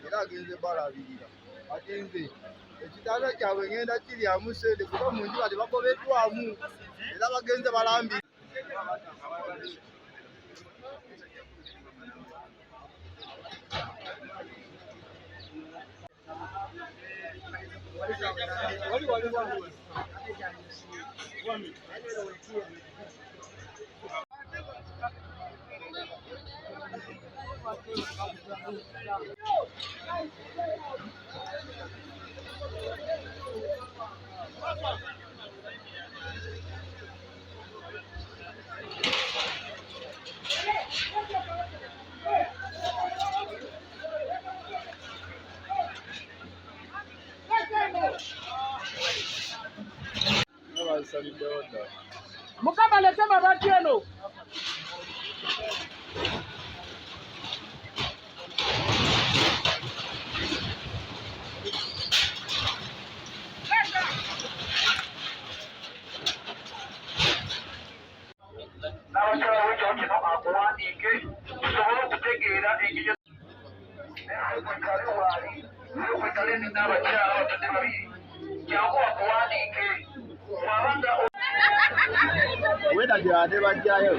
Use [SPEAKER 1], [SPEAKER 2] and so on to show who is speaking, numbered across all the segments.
[SPEAKER 1] Era agenze balabirira ate nze ekitanda kyabwe ngenda kiryamu ssente kuba mu njuba tebagobeddwamu era bagenze balambira.
[SPEAKER 2] Mukama lete mabati eno.
[SPEAKER 3] N'abakyala w'ekiro kino akuwandiike tusobole okutegeera engeri kwekale waali kwekale n'abakyala abatadde babiri jangu akuwandiike bw'abanga
[SPEAKER 1] Weda gyebadde bajjayo.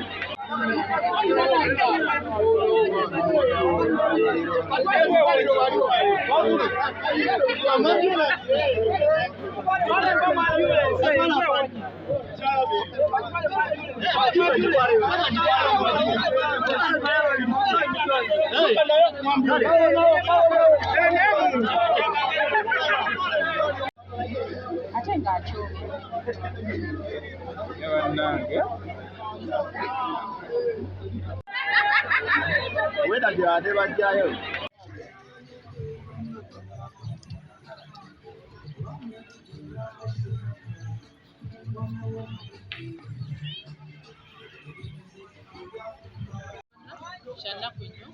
[SPEAKER 4] Ate ng'akyogera.
[SPEAKER 1] Weda gyebadde bajjayo.
[SPEAKER 5] Kyannaku nnyo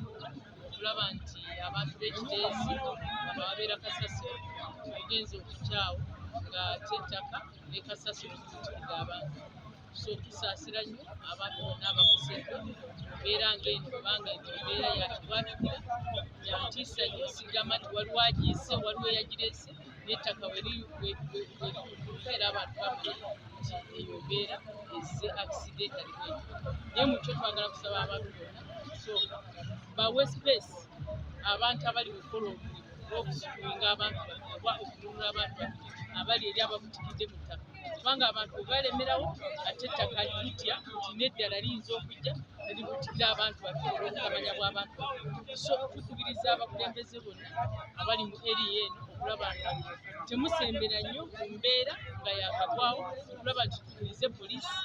[SPEAKER 5] okulaba nti abantu b'Ekiteezi wano ababeera kasasiro ogenze okukyawo ng'ate ettaka ne kasasiro ziyitiridde abantu. So tusaasira nnyo abantu bonna abakoseddwa mbeera ng'eno kubanga eno embeera ya kibwatukira ya ntiisa nnyo. Sigamba nti waliwo agiyise, waliwo eyagireese n'ettaka we likuuka era abantu bamanya nti eyo mbeera ezze accidentally bwetyo. Naye mu kyo twagala kusaba abantu bonna okusooka bawe space abantu abali mu kukola omulimu gw'okusituwinga abantu baffe oba okununula abantu baffe abali eri ababutikidde mu ttaka, kubanga abantu bwe balemerawo ate ettaka litya nti n'eddala liyinza okujja ne libutikira abantu baffe olw'obutamanya bw'abantu baffe. So tukubiriza abakulembeze bonna abali mu area eno okulaba nga temusembera nnyo ku mbeera nga yakagwawo, okulaba nti tukubirize poliisi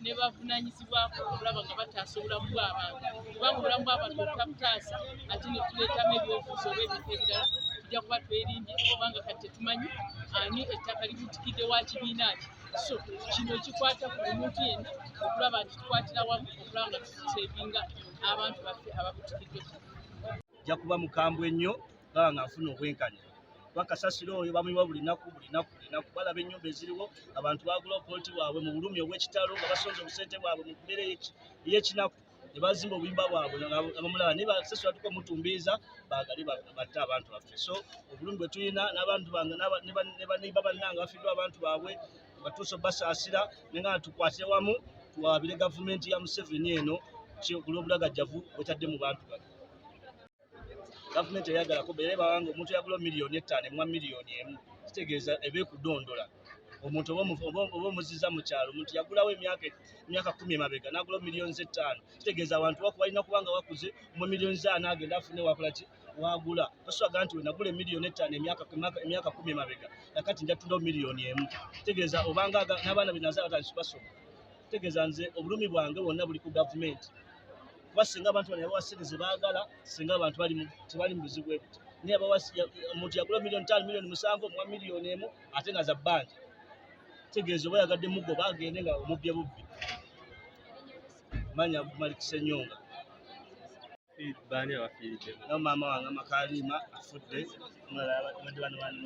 [SPEAKER 5] ne bavunaanyizibwako okulaba nga bataasa obulamu bw'abantu, kubanga obulamu bw'abantu obutabutaasa ate ne tuleetamu ebyobufuzi oba ebintu ebirala tujja kuba twerimbye, kubanga kati tetumanyi ani ettaka libutikidde wa kibiina ki. So kino kikwata ku muntu yenna okulaba nti tukwatira wamu okulaba nga tusevinga abantu baffe ababutikidde.
[SPEAKER 6] Nja kuba mukambwe nnyo baba nga nfuna obwenkanya, kuba kasasiro oyo bamuyiwa buli naku buli naku buli naku. Balaba ennyumba eziriwo, abantu bagula obupoloti bwabwe mu bulumi obw'ekitalo nga basonze obusente bwabwe mu mbeera ey'ekinaku ne bazimba obuyumba bwabwe nga bamulaba, naye basasula tuko mutumbiiza baagale batte abantu baffe. So obulumi bwe tulina n'abantu bange ne baneiba bannange bafiiriddwa abantu baabwe batuuse obasaasira, naye nga tukwatire wamu tuwaabire gavumenti ya Museveni eno olw'obulagajjavu bwetadde mu bantu bano. Gavumenti eyagalako era bawanga omuntu yagula 5 miliyoni emuwa 1 miliyoni, kitegeeza eba ekudondola omuntu oba omuziza mu kyalo. Omuntu yagulawo emyaka 10 emabega n'agulawo 5 miliyoni, kitegeeza abantu balina kubanga wakuze mu 4 miliyoni agenda afune wakola ki wagula. Tosobola nti wenagula 5 miliyoni emyaka 10 emabega nakati nja tundawo 1 miliyoni, kitegeeza obanga n'abaana benazaala batandise basoma. Kitegeeza nze obulumi bwange bwonna buli ku gavumenti, kuba singa abantu bano yabawa ssente ze baagala, singa abantu tebali mu buzibu bwe buti. Naye omuntu yagula 5 miliyoni, 7 miliyoni, omuwa 1 miliyoni ate nga za bbanja, kitegeeza oba yagadde mugoba agende nga omubbye bubbi. Manya Malik Senyonga.
[SPEAKER 7] Baani abafiiriddemu?
[SPEAKER 6] Na maama wange Amakaliima afudde, omulala abadde bano bani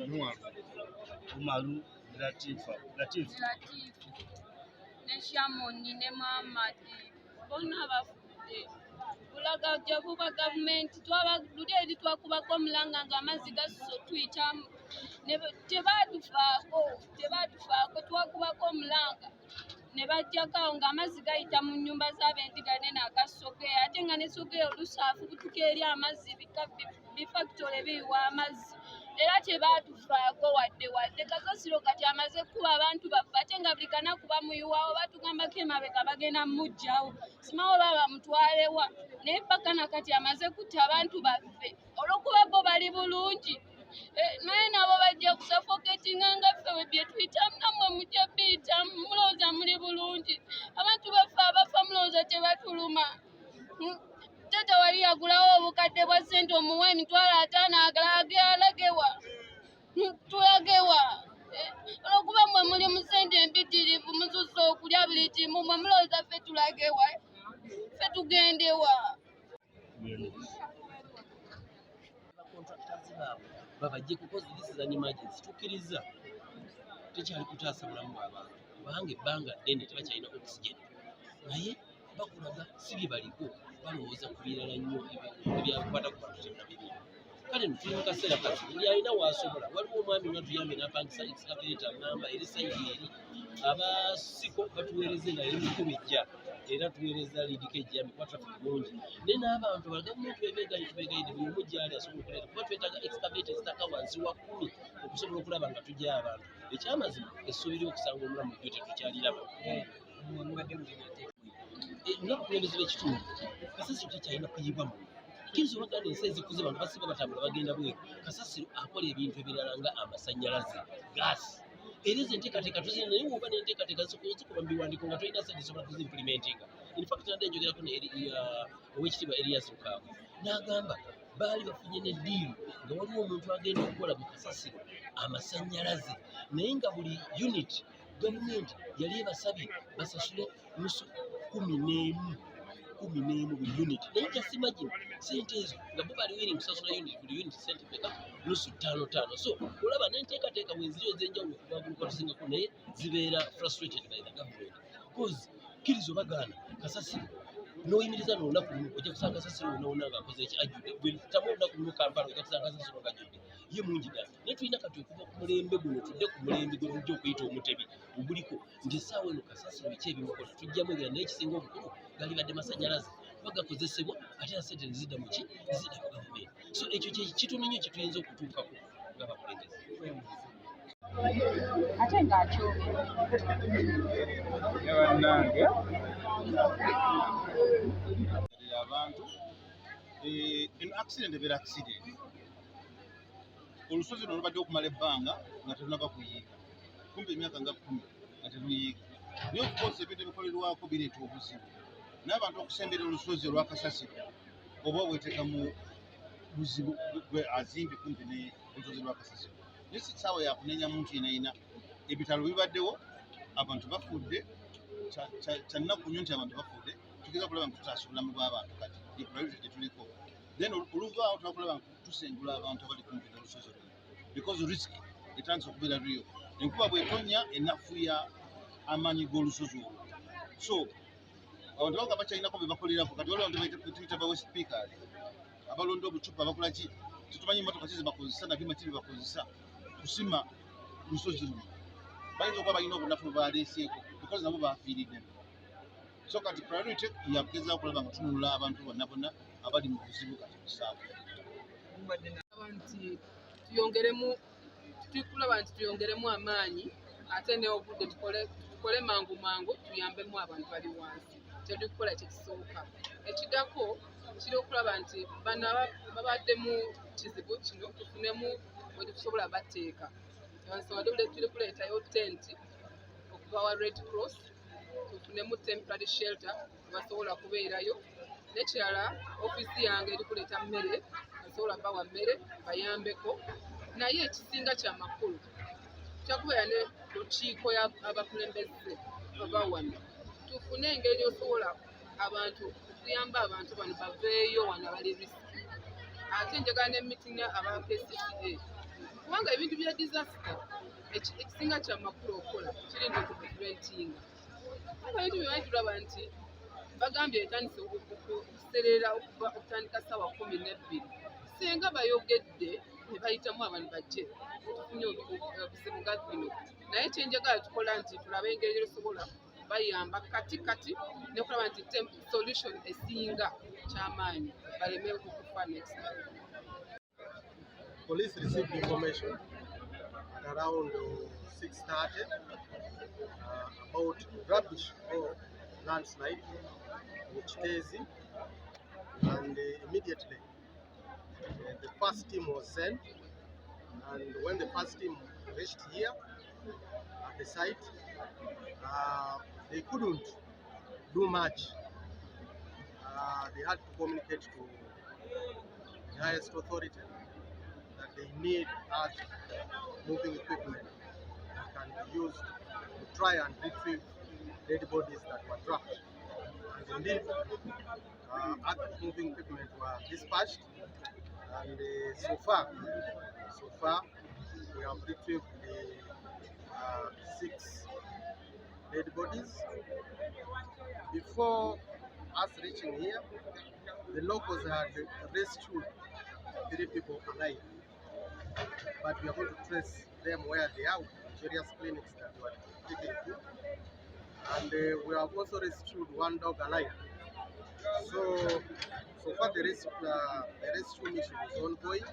[SPEAKER 6] Umaru Latifa Latifu.
[SPEAKER 8] Ne Shamoni ne Muhammadi bonna bafudde. Bulaga gye buba gavumenti twaba luli eri twakubako omulanga ng'amazzi gasusse otuyitamu tebaatufaako tebaatufaako twakubako omulanga ne bajjako awo ng'amazzi gayita mu nnyumba z'abendiga nene aga Sogeya ate nga ne Sogeya oluusi afubutuka eri amazzi bifactory biyiwa amazzi era tebaatufaako wadde wadde. Kasasiro kati amaze kukuba abantu baffe ate nga buli kanaku bamuyiwawo batugambako emabega bagenda mmuggyawo simanyi oba bamutwalewa naye paka na kati amaze kutta abantu baffe olw'okuba bo bali bulungi naye nabo bajja kusuffocatinga nga ffe bye tuyitamu nammwe mujja biyitamu mulowooza muli bulungi abantu baffe abafa mulowooza tebatuluma. Taata wali yagulawo obukadde bwa ssente omuwa 500,000 alagewa tulagewa olwokuba mmwe muli mu ssente empitirivu mususse okulya buli kimu mmwe mulowooza ffe tulagewa ffe tugendewa.
[SPEAKER 9] Bacontractors baabwe babajje because this is an emergency. Tukkiriza tekyali kutaasa bulamu bw'abantu kubanga ebbanga ddene tebakyalina oxygen, naye bakulaga si bye baliko, balowooza ku birala nnyo ebyakwata ku bantu tebabiriimu. Kale no tuli mu kaseera kazibu, buli alina waasobola. Waliwo omwami nga tuyambye n'apangisa excavator namba eri side eri abasiko batuweereza endala eri mu kkubo ejja era tuweereza liidiko ejjambi kuba traffic mungi, naye n'abantu bala gavumenti bebeegaye tubeegayidde buli omu gyali asobola okuleeta kuba twetaaga excavator ezitaka wansi wa 10 okusobola okulaba nga tujjayo abantu. Ekyamazima essuubi ly'okusanga omulamu jjo tetukyaliraba. Ng'abakulembeze b'ekitundu, kasasiro takyalina kuyibwa muno. Kkiriza obaganda ensi ezikuze bantu basiba batambula bagenda bweru. Kasasiro akola ebintu ebirala nga amasannyalaze, gaasi, era ezo enteekateeka tuzirina, naye woba n'enteekateeka zikuba mu biwandiiko nga tolina sente zisobola kuziimplementinga. In fact, nadde njogerako ne Oweekitiibwa Erias Lukwago n'agamba baali bafunye ne deal nga waliwo omuntu agenda okukola mu kasasiro amasannyalaze, naye nga buli unit gavumenti yali ebasabye basasule nusu 11 11 buli unit, naye just imagine sente ezo nga bo bali willing kusasula unit buli unit sente meka? Nusu ttaano ttaano. So olaba n'enteekateeka bweziri ez'enjawulo okubaguluka tusingako, naye zibeera frustrated by the government cause kkiriza obagaana kasasiro n'oyimiriza n'olunaku lumu ojja kusanga kasasiro wonna ng'akoze eki ajjudde. Gwe tamu olunaku lumu Kampala ojja kusanga kasasiro ng'ajjudde ye mungi ddala, naye tulina kati okuva ku mulembe guno tudde ku mulembe gwe tujja okuyita omutebi oguliko nti essaawa eno kasasiro biki ebimukola tujjamu ebirala, naye ekisinga obukulu galibadde masannyalaze kuba gakozesebwa ate era sente nezidda mu ki zidda mu gavumenti. So ekyo kye kitono nnyo kye tuyinza okutuukako ng'abakulembeze.
[SPEAKER 4] Ate ng'akyogera.
[SPEAKER 10] Ne bannange abantu, eno accident ebeera accident. Olusozi luno lubadde okumala ebbanga nga terunaba kuyiika, kumpi emyaka nga 10 nga teruyiika, naye of course ebintu ebikolerwako bireeta obuzibu n'abantu okusembera olusozi olwakasasiro oba weteeka mu buzibu gwe azimbye kumpi ne olusozi lwakasasiro, naye si ssaawa yakunenya muntu yenna yenna. Ebitalo bibaddewo, abantu bafudde, kyannaku nnyo nti abantu bafudde. Tugeza kulaba nti tutaasa obulamu bw'abantu kati ye priority gye tuliko, then oluvaawo twakulaba nti tusengula abantu abali kumpi n'olusozi luno because risk etandise okubeera real. Enkuba bw'etonnya enafuya amaanyi g'olusozi olwo, so abantu baga bakyalinako be bakolerako. Kati waliwo abantu betuyita ba waste pickers abalonda obucupa bakola ki, tetumanyi motoka ki zebakozesa na byuma ki byebakozesa kusima lusozi luno. Bayinza okuba balina obunafu bwe baleeseeko because nabo bafiiriddemu. So kati priority yakugezaako okulaba nga tununula abantu bonna bonna abali mu buzibu kati kusaawa.
[SPEAKER 5] Nti tuyongeremu, tukulaba nti tuyongeremu amaanyi ate ne obudde tukole tukole mangu mangu tuyambemu abantu bali wansi. Kyetuli kukola kyekisooka. Ekiddako kiri okulaba nti bano babadde mu kizibu kino tufunemu we tusobola bateeka. Ensonga tuli kuleetayo tenti okuva wa Red Cross tufunemu temporary shelter basobola kubeerayo. N'ekirala, ofiisi yange eri kuleeta mmere, basobola bawa mmere bayambeko, naye ekisinga kyamakulu kyakubeera ne lukiiko y'abakulembeze baba wano tufune engeri osobola abantu okuyamba abantu bano baveeyo wano abali risk. Ate njagala ne meeting aba KCCA kubanga ebintu bya disaster ekisinga kyamakulu okukola kiri nti okupreventinga.
[SPEAKER 11] Abantu bimanyi tulaba nti bagambye etandise okuserera okuva okutandika ssaawa 12. Singa bayogedde ne bayitamu abantu bajje, tufunye obuzibu nga bino. Naye kyenjagala tukola nti tulabe engeri gyetusobola bayamba kati kati nekulaba nti solution esinga kyamaanyi baleme okufa next time.
[SPEAKER 12] Police received information at around 6:30 about rubbish or landslide in Kiteezi, and immediately the first team was sent, and when the first team reached here at the site, they couldn't do much. They had to communicate to the highest authority that they need earth moving equipment that can be used to try and retrieve dead bodies that were trapped. And indeed, earth moving equipment were dispatched, and so far, we have retrieved the six dead bodies. Before us reaching here, the locals had rescued three people alive. But we are going to trace them where they are, various clinics that they were taken to. And we have also rescued one dog alive. So far the rescue mission is ongoing.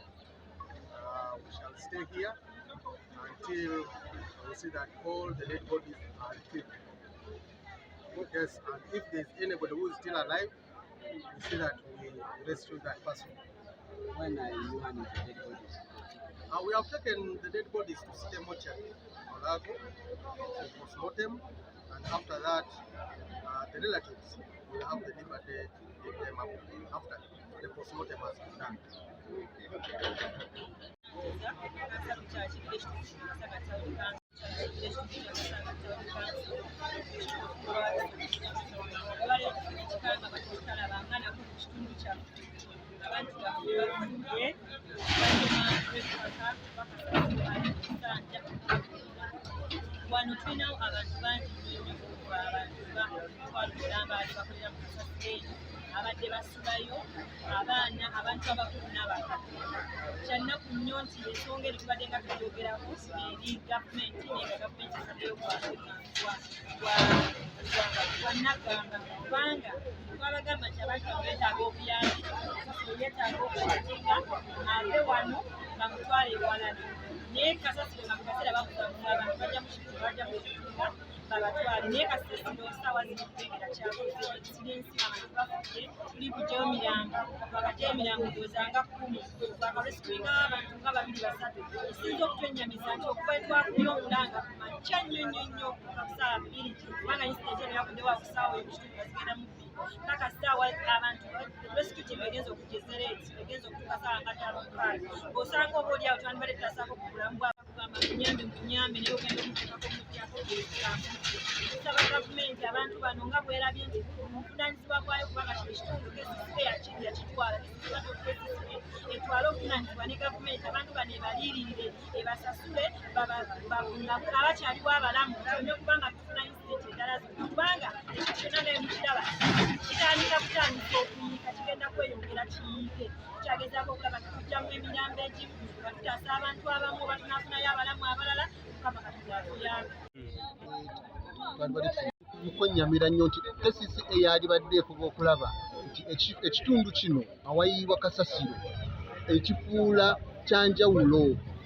[SPEAKER 12] We shall stay here until we see that all the dead bodies are retrieved. Yes, and if there's anybody who is still alive, we see that we rescue that person.
[SPEAKER 13] When are you handing the dead bodies?
[SPEAKER 12] We have taken the dead bodies to City Mortuary, Mulago, for postmortem, and after that, the relatives will have the liberty to pick them up after the postmortem has been done.
[SPEAKER 4] Kyakidde ekitundu kino Masaka Town Council, ekitundu kya Masaka Town Council olwaleero tufuna ekikanga batutalabanga nako mu kitundu kyaffe. Abantu baffe bafudde oluvannyuma lw'ettaka bakasasiro ali wano. Tulinawo abantu bangi nnyo nnyo, abantu ba 100,000 baali bakolera mu kasasiro eno, abadde basulayo, abaana, abantu abakulu n'abakadde. Kyannaku nnyo nti ensonga eno tubadde nga tugyogerako eri gavumenti, naye nga gavumenti esaddeyo bwannagamba, kubanga twabagamba nti abantu bano beetaaga obuyambi, kasasiro yeetaaga okukitinga ave wano bamutwale ewalala. Naye kasasiro nga mu kaseera bamuzamuza, abantu bajja mu kitundu, bajja mu kitunga babatwale. Naye kasasiro saawa zino kubengera kyakoze ekirensi, abantu bafudde, tuli kugyayo mirambo, twakagyayo emirambo ndowooza nga 10, twakarescuingawo abantu nga babiri basatu. Ekisinza okutwennyamiza nti okuva twakubye omulanga ku makya nnyo nnyo nnyo ku ssaawa 2, kubanga incident eno yakuddewo ku ssaawa eyo mu kitundu nga zigenda mu 2, paka ssaawa abantu rescue team egenza okugeza late, egenza okutuuka ssaawa nga 5 6, ng'osanga oba oli awo twandibadde tutasaako ku bulamu bwabakugamba munyambe, munyambe, naye ogenda omuteekako mujjako. Tusaba gavumenti abantu bano nga bwerabye nti obuvunaanyizibwa bwayo, kubanga kino ekitundu KCCA yakitwala, KCCA etwale obuvunaanyizibwa ne gavumenti, abantu bano ebaliiririre, ebasasule abakyaliwo abalamu, tuleme kubanga tufuna incident endala zonna, kubanga ekintu kyonna nga mukiraba kitandika kutandika okuyiika, kigenda kweyongera kiyiike. Tukyagezaako okulaba tujjamu emirambo egimu nga tutaasa abantu abamu, oba tunaafunayo abalamu abalala. Mukama Katonda atuyambe.
[SPEAKER 14] Kwennyamira nnyo nti KCCA yalibadde efuba okulaba nti ekitundu kino awayiibwa kasasiro ekifuula kyanjawulo,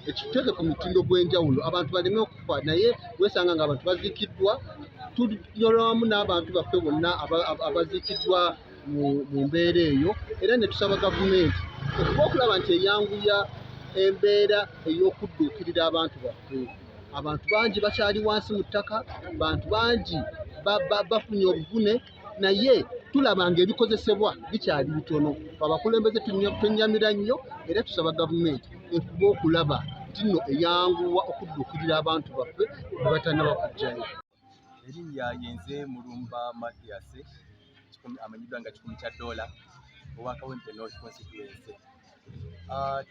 [SPEAKER 14] ekiteeke ku mutindo gw'enjawulo, abantu baleme okufa. Naye weesanga nga abantu baziikiddwa, tunyolwa wamu n'abantu baffe bonna abaziikiddwa mu mbeera eyo, era ne tusaba gavumenti okuba okulaba nti eyanguya embeera ey'okudduukirira abantu baffe. Abantu bangi bakyali wansi mu ttaka, bantu bangi bafunye obuvune, naye tulaba nga ebikozesebwa bikyali bitono. Abakulembeze twenyamira nnyo era tusaba gavumenti efube okulaba nti nno eyanguwa okudduukirira abantu baffe bwe batannaba kujjayo.
[SPEAKER 7] Erinnya yenze Mulumba Mathias, amanyiddwa nga Kikumi kya Dola, owa Kawempe North Constituency.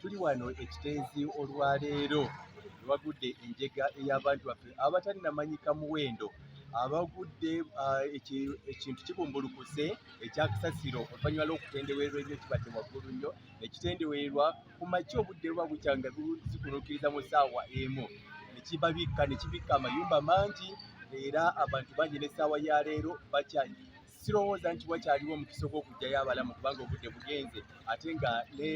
[SPEAKER 7] Tuli wano ekiteezi olwaleero wagudde enjega ey'abantu baffe abatalina muwendo. Abagudde ekintu kibumbulukuse ekya kasasiro oluvannyuma lw'okutendewerwa ennyo kibadde waggulu nnyo ne kitendewerwa ku makya obudde buba bukya nga zikunuukiriza mu ssaawa emu ne kibabikka ne kibikka amayumba mangi era abantu bangi n'essaawa ya leero bakya sirowooza nti wakyaliwo omukisa ogw'okuggyayo abalamu kubanga obudde bugenze ate nga ne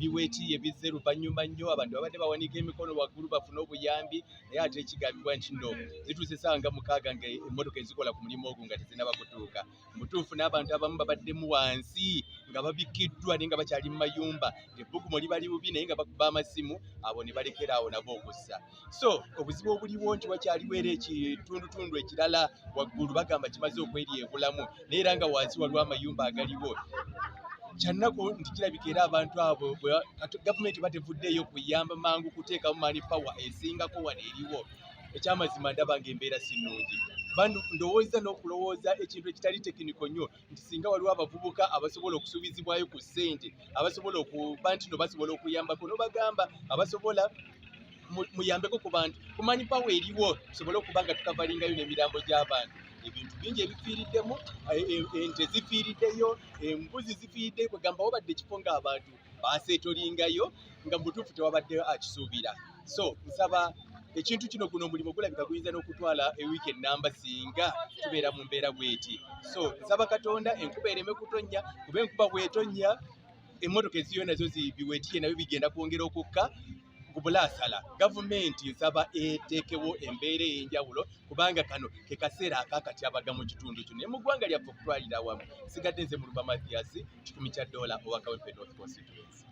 [SPEAKER 7] biweetiiye bizze luvannyuma nnyo abantu babadde bawanika emikono waggulu bafune obuyambi naye ate ekigambibwa nti nno zituuse essaawa nga mukaaga nga emmotoka ezikola ku mulimu ogwo nga tezinnaba kutuuka. Mu butuufu n'abantu abamu babaddemu wansi nga babikkiddwa naye nga bakyali mu mayumba ng'ebbugumu libali bubi naye nga bakuba amasimu abo ne balekera awo nabo okussa. So obuzibu obuliwo nti wakyaliwo era ekitundutundu ekirala waggulu bagamba kimaze okweryebulamu naye era nga wansi waliwo amayumba agaliwo. Kyannaku nti kirabika era abantu abo gavumenti batevuddeeyo kuyamba mangu kuteekamu mani power esingako wano eriwo. Ekyamazima ndaba ng'embeera si nnungi. Ndowooza n'okulowooza ekintu ekitali tekiniko nnyo nti singa waliwo abavubuka abasobola okusuubizibwayo ku ssente abasobola okuba nti no basobola okuyambako n'obagamba abasobola muyambeko ku bantu ku mani power eriwo tusobole okuba nga tukavalingayo n'emirambo gy'abantu. Ebintu bingi ebifiiriddemu, ente zifiiriddeyo, embuzi zifiiriddeyo, kwegamba wabadde ekifo ng'abantu baseetolingayo nga mu butuufu tewabadde akisuubira. So nsaba ekintu kino guno omulimu gulabika guyinza n'okutwala ewiiki ennamba singa tubeera mu mbeera bweti. So nsaba Katonda enkuba ereme kutonnya kuba enkuba bw'etonnya emmotoka eziyo nazo biweetiye nabyo bigenda kwongera okukka gubulaasala. Gavumenti nsaba eteekewo embeera ey'enjawulo kubanga kano ke kaseera ak'akatyabaga mu kitundu kino ne mu ggwanga lyaffe okutwalira awamu. Nsigadde nze Mulumba Mathias, kikumi kya ddoola owa Kawempe North Constituency.